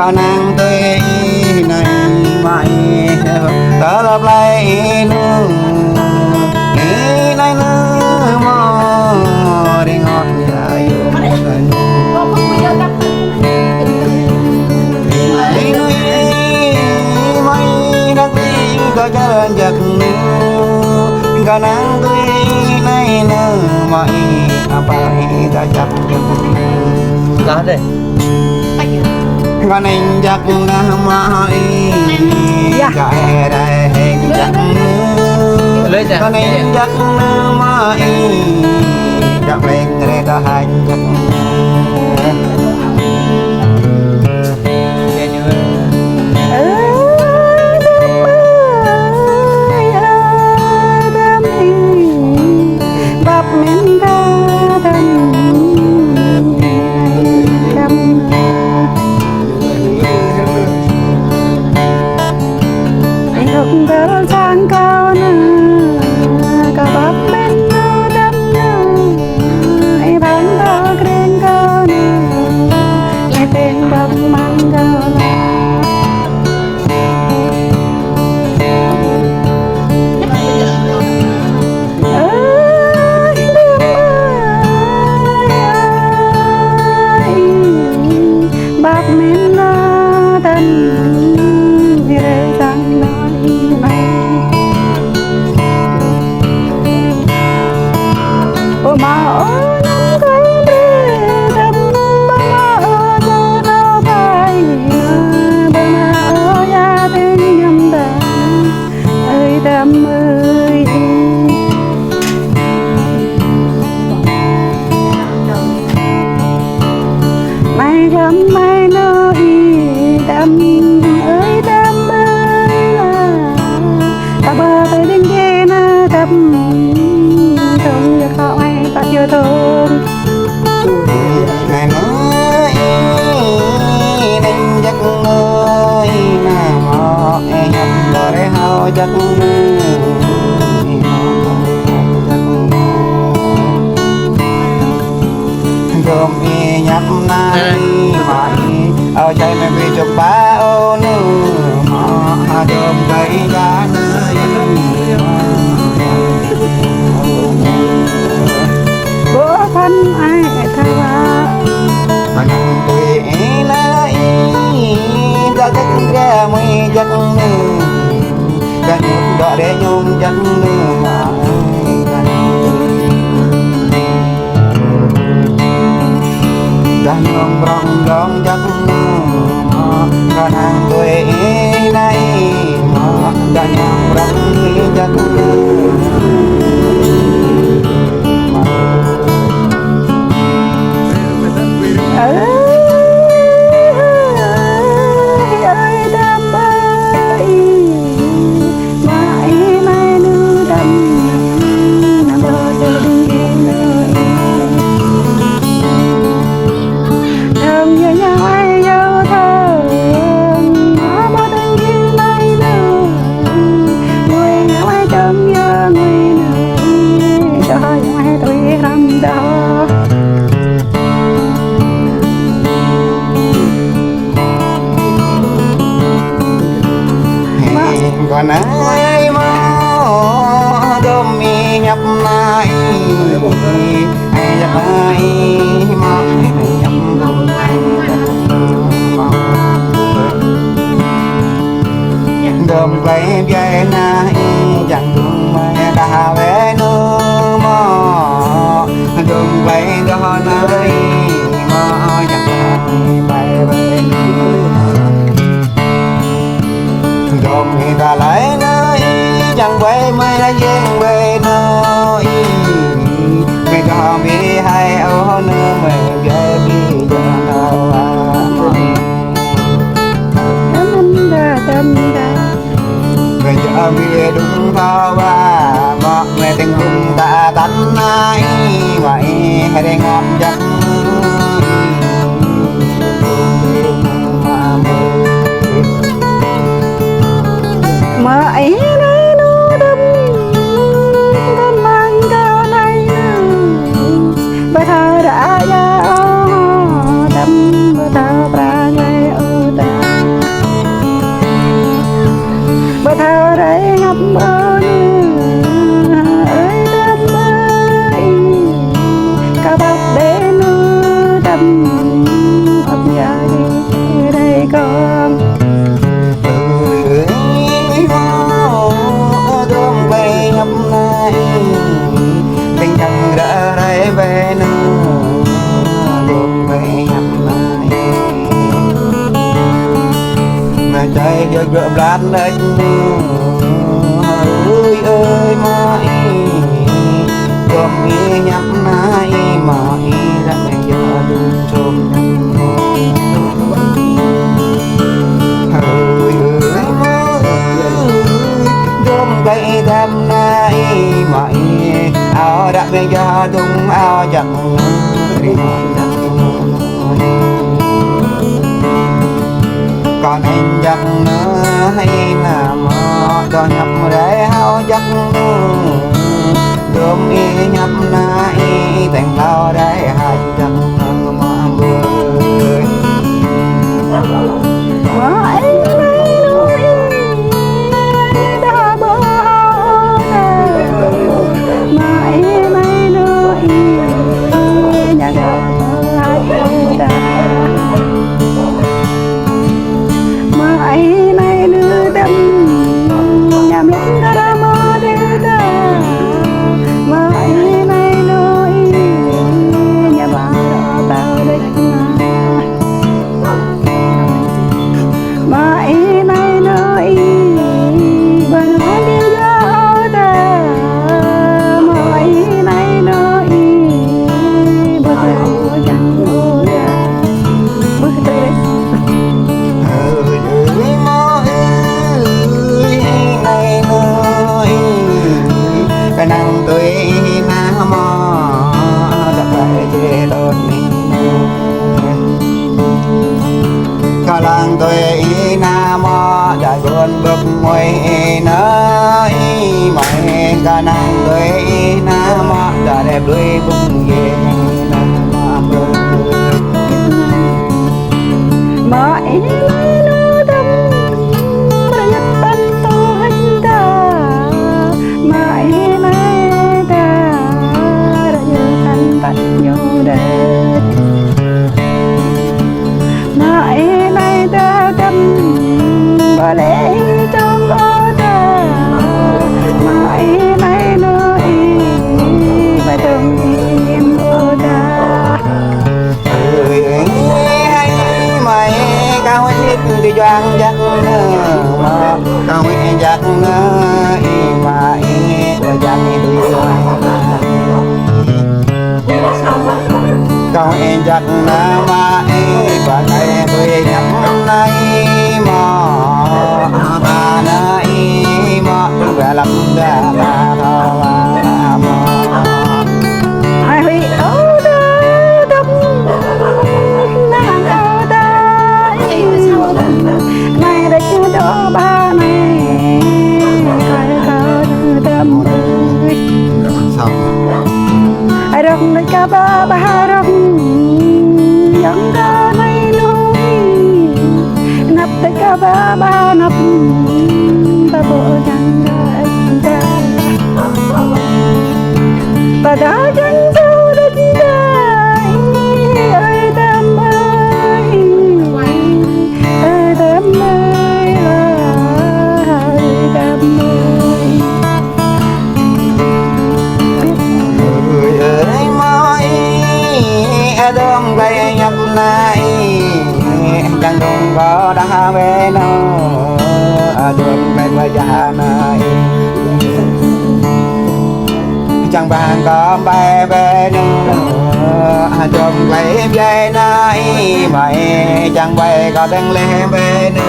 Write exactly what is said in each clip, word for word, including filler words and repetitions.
Kơnang tui ih anai mă ih, tơlơi plơi ih anŭn, ih anai anŭn mă ring ot ya yu. Ih anai anŭn ih mă ih, dăk ih kơ čar jak anŭn, kơnang tui ih anai anŭn mă ih, apa ih kơ jak anŭn. Lah deh. Kơnang jak anŭn mă ih, jak rai heng jak anŭn. Kơnang jak anŭn mă ih, jak leng rai tơ heng jak anŭn. Ơi Tâm ơi, mai lăm mai nơ ih Tâm, ơi Tâm ơi, ta bơ tơ đing đe nơ Tâm, tông ya khŏ mai păt ya tông. Anai anŭn ih, anŭn jak anŭn ih, anŭn mă ih, hiăp dŏ rai hao jak anŭn ih, mă jak anŭn. Dŏm ih hiăp anai mă ih, ao čai mă ƀi čŏk ba anŭn mă, dŏm ƀai jak anŭn ih, mă. Bơ phăn ai tha wa. Kơnang tui ih anai ih, dăk ih kơ čar mă ih jak anŭn. Kơnang dŏ rai ñum jak anŭn. Kơnang tui ih anai ih, kơnang prŏng dŏng jak anŭn. Kơnang tui ih anai ih, kơnang prŏng jak anŭn. Kơnang ih mă, dŏm ih hiăp anai ih, hiăp anai ih mă, hiăp anai ih mă. Dŏm glai ƀai anai ih, jang dŭng mai đah wai anŭn mă. Dŏm glai dŏ anai ih mă, jang dŭng mai ƀai wai anŭn. Dŏm ih ta lai anai ih, jang ƀai mai jang ƀai anai ih. Mai dŏ ƀi hai ôh anŭn mai ƀai ƀi jang đah wa. Ơ, mơ̆n đa, đăm đa. Ƀe jơ̆ ƀe đŭng ta wa, mă mĕ tơ̆ng đŭng ta tăn anai, wa ih rơngot jak. Mă ih anai anŭn đăm, đăm mơ̆ng kâo anai anŭn. Ƀu thâo ră ya ôh đăm, ƀu thâo prang lĕ ôh đăm. Gơ̆ blan đĕč ñu, ơi ơi mơi, gom ih ñăp nai mơi, ră mơ̆ng yơh đun čôm. Ơi ơi mơi, gom gai đam nai mơi, ao ră mơ̆ng yơh đun ao jak. Kơnang jak nơ hai na mă, dŏ ñăp rai hao jak nơ. Dŏm ih ñăp nai, teng hlâo rai hai jak nơ mă bơi. Mă ih nai nơ ih, đa bơ hao nơ. Mă ih nai nơ ih, ña đa bơ hai đa. Mă ih nai nơ đăm, ñam lŏk kơ ră mơ̆ đe đa. Mă ih nai nơ ih, ña ba ră bao đĕč na. Mă ih nai nơ ih, ba nơ hai đe đa. Mă ih nai nơ ih, ba nơ hai đe đa. Ơi ơi mơi ơi, nai nơ ih, kơnang tui ih na mă, dŏ bai jĕ đon ih. Kơnang tui ih na mă, dŏ gun bơ̆k mơi ih nơ ih mơi, kơnang tui ih na mă, dŏ rep lui bơ̆k yê na mă. Mă ih nai nơ đăm, ră yăt tăn tơ hăng đa. Mă ih nai đa, ră yăt tăn tăn ñu đa. Mă ih nai đa đăm, ba lĕ ih dŏng ôh đa. Mă ih nai nơ ih, ba dŏng ih ôh đa. Ơi ơi hai mơi, kâo hĭ tui juang jak nơ mă, kâo hĭ jak nơ ih mơi, ƀơi jak ih tui juang. Kâo hĭ jak nơ mă ih, ba kai tui ñăp nai mă, ba nai mă, ba lăm đa ba thâo ba mă. Ai hui ôh đa đăm, nang ôh đa ih, nai đa čih đô ba nai, kai thâo đa đăm ơi. Sao? Ai rŏng đa ka ba ba rŏng, yang ka nai lui. Năp đa ka ba ba năp, ba bơ yang ka đa. Ba đa yang ka đa đa, ơi đăm ơi, ơi đăm ơi, ơi đăm ơi. Ơi ơi mơi, adong gai ñăp nai, čang dong kơ đah ƀe nơ, adong gai ƀe jah nai. Čang bang kơ ƀe ƀe nơ, adong gai ƀe nai, mơi čang ƀe kơ deng leh ƀe nơ.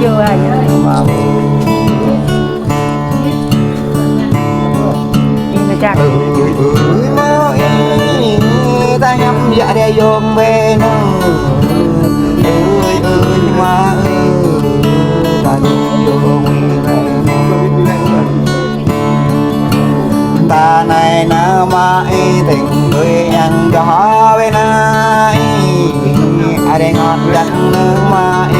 Yo, ayo. Ih, mă čang. Ơi ơi mơi, ta ñăm yă đe yôm ƀe nơ. Ơi ơi mơi, ta ñăm yôm ƀe nơ. Ta nai nơ mơi, teng tui yang joh ƀe nai. Adai ngot jak nơ mơi.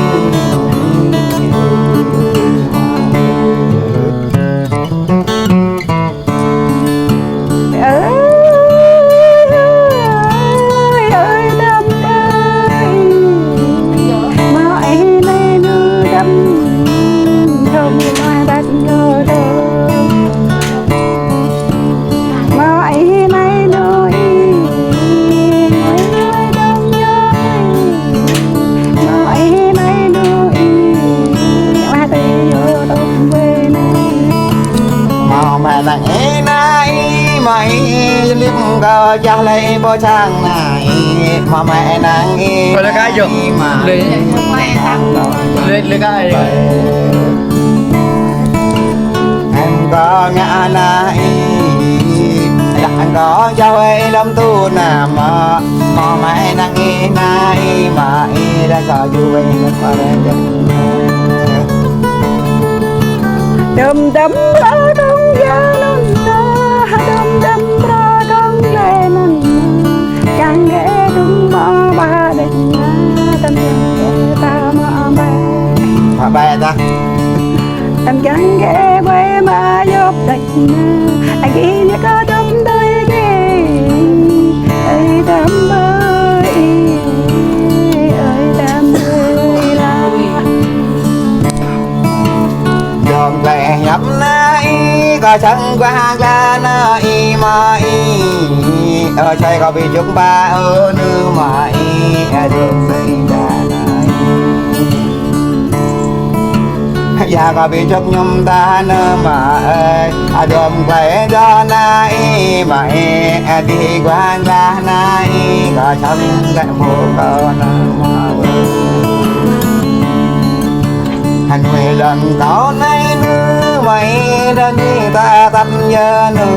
Lip kâo čah lĕ pô čang nai, mă mĕ nang ih. Kâo lĕ kâo yơh. Lĕ, lĕ, lĕ kâo yơh. Em kâo ngă nai, đah kâo jao ih lŏm tŭ na mă, mă mĕ nang ih nai, mă ih đah kâo jao ih lŏm tŭ na. Dum dum bra dong ya nun na, dum dum bra dong le nun na, yang ge dum ma ba de na, tam yang ge ta ma ba. Ma ba ta. Tam yang ge bai ma yop de na, agi ne ka dum doi ge, ai dum doi, ai dum doi la. Dong tle hiăp nai, kâo čang guah gla nai mă ih. Ơ čai kâo ƀu čŭk ba ơ nư mă ih, ơ dong tle hiăp nai. Ya kâo ƀu čŭk ñum ta nư mă ih, ơ dong tle dong nai mă ih, ơ dih guah gla nai, kâo čang gla mô kâo nư mă ih. Hăn huê lăng kâo nai nư, mă ih đah ni ta tăm yơ nư.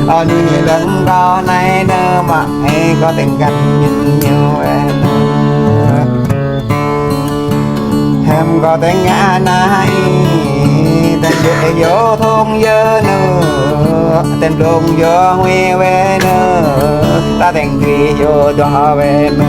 Ơ nư lăng kâo nai nư, mă ih kâo teng găn ñin ñu ê nư. Hem kâo teng ngă nai, teng dui yô thong yơ nư. Teng blung yô huê wê nư. Ta teng dui yô dua wê nư.